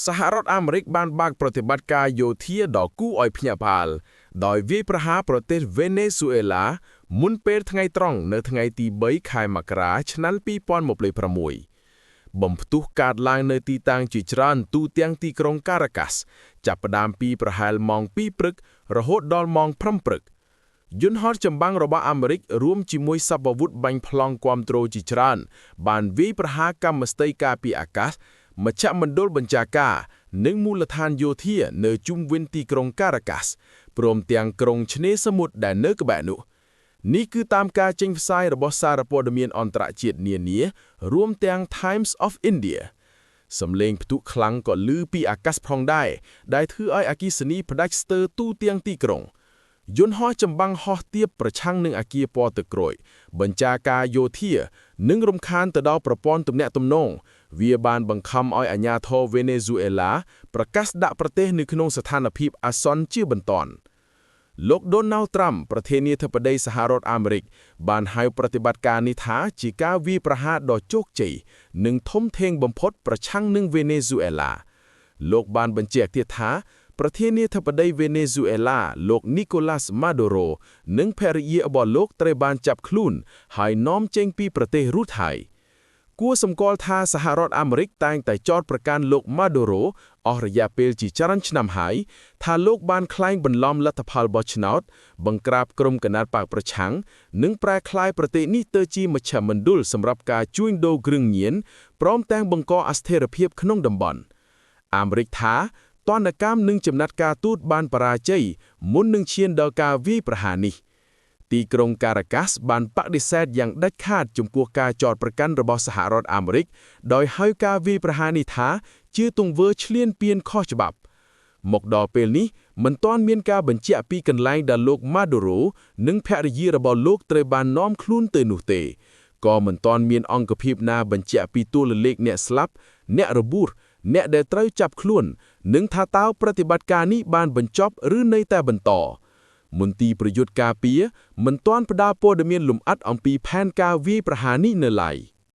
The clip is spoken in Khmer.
សហរដ្ឋអាមេរិកបានបើកប្រតិបត្តិការយោធាដ៏គួរឲ្យភ្ញាក់ផ្អើលដោយវាយប្រហារប្រទេសវេណេស៊ុយអេឡាមុនពេលថ្ងៃត្រង់នៅថ្ងៃទី3ខែមករាឆ្នាំ2026បំផ្ទុះកើតឡើងនៅទីតាំងជាច្រើនទូទាំងទីក្រុងការ៉ាកាសចាប់ផ្ដើមពីប្រហែលម៉ោង2ព្រឹករហូតដល់ម៉ោង5ព្រឹកយន្តហោះចម្បាំងរបស់អាមេរិករួមជាមួយសព្វអាវុធបាញ់ប្លង់គាំទ្រជាច្រើនបានវាយប្រហារកម្មស្តីការពីអាកាសមជ្ឈមណ្ឌលបញ្ជាការនិងមូលដ្ឋានយោធានៅជុំវិញទីក្រុងការ៉ាកាសព្រមទាំងក្រុងឆ្នេរសមុទ្រដែលនៅក្បែរនោះនេះគឺតាមការចេញផ្សាយរបស់សារព័ត៌មានអន្តរជាតិនានារួមទាំង Times of India សំឡេងផ្ទុះខ្លាំងក៏ឮពីអាកាសផងដែរដែលធ្វើឲ្យអគ្គិសនីផ្ដាច់ស្ទើរទូទាំងទីក្រុងយន្តហោះចម្បាំងហោះទាបប្រឆាំងនឹងអគារពណ៌ទឹកក្រូចបញ្ជាការយោធានិងរំខានទៅដល់ប្រព័ន្ធទំនាក់ទំនងវាបានបង្ខំឲ្យអាជ្ញាធរវេណេស៊ុយអេឡាប្រកាសដាក់ប្រទេសនៅក្នុងស្ថានភាពអាសន្នជាបន្ទាន់លោកដូណាល់ត្រាំប្រធានាធិបតីសហរដ្ឋអាមេរិកបានហៅប្រតិបត្តិការនេះថាជាការវាយប្រហារដ៏ជោគជ័យនិងធំធេងបំផុតប្រឆាំងនឹងវេណេស៊ុយអេឡាលោកបានបញ្ជាក់ទៀតថាប្រធានាធិបតីវេណេស៊ុយអេឡាលោកនីកូឡាស់ម៉ាដូរ៉ូនិងភរិយារបស់លោកត្រូវបានចាប់ខ្លួនហើយនាំចេញពីប្រទេសរួចហើយគួរសម្គាល់ថាសហរដ្ឋអាមេរិកតែងតែចោទប្រកាន់លោកម៉ាដូរ៉ូអស់រយៈពេលជាច្រើនឆ្នាំហើយថាលោកបានក្លែងបន្លំលទ្ធផលបោះឆ្នោតបង្ក្រាបក្រុមគណបក្សប្រឆាំងនិងប្រែក្លាយប្រទេសនេះទៅជាមជ្ឈមណ្ឌលសម្រាប់ការជួញដូរគ្រឿងញៀនព្រមទាំងបង្កអស្ថិរភាពក្នុងតំបន់អាមេរិកថាទណ្ឌកម្មនិងចំណាត់ការទូតបានបរាជ័យមុននឹងឈានដល់ការវាយប្រហារនេះទីក្រុងការ៉ាកាសបានបដិសេធយ៉ាងដាច់ខាតចំពោះការចោទប្រកាន់របស់សហរដ្ឋអាមេរិកដោយហៅការវាយប្រហារនេះថាជាទង្វើឈ្លានពានខុសច្បាប់មកដល់ពេលនេះមិនទាន់មានការបញ្ជាក់ពីកន្លែងដែលលោកម៉ាដូរ៉ូនិងភរិយារបស់លោកត្រូវបាននាំខ្លួនទៅនោះទេក៏មិនទាន់មានអង្គភាពណាបញ្ជាក់ពីតួលេខអ្នកស្លាប់អ្នករបួសអ្នកដែលត្រូវចាប់ខ្លួននិងថាតើប្រតិបត្តិការនេះបានបញ្ចប់ឬនៅតែបន្តមន្ទីរប្រយុទ្ធការពារមិនទាន់ផ្ដល់ព័ត៌មានលម្អិតអំពីផែនការវាយប្រហារនេះនៅឡើយ។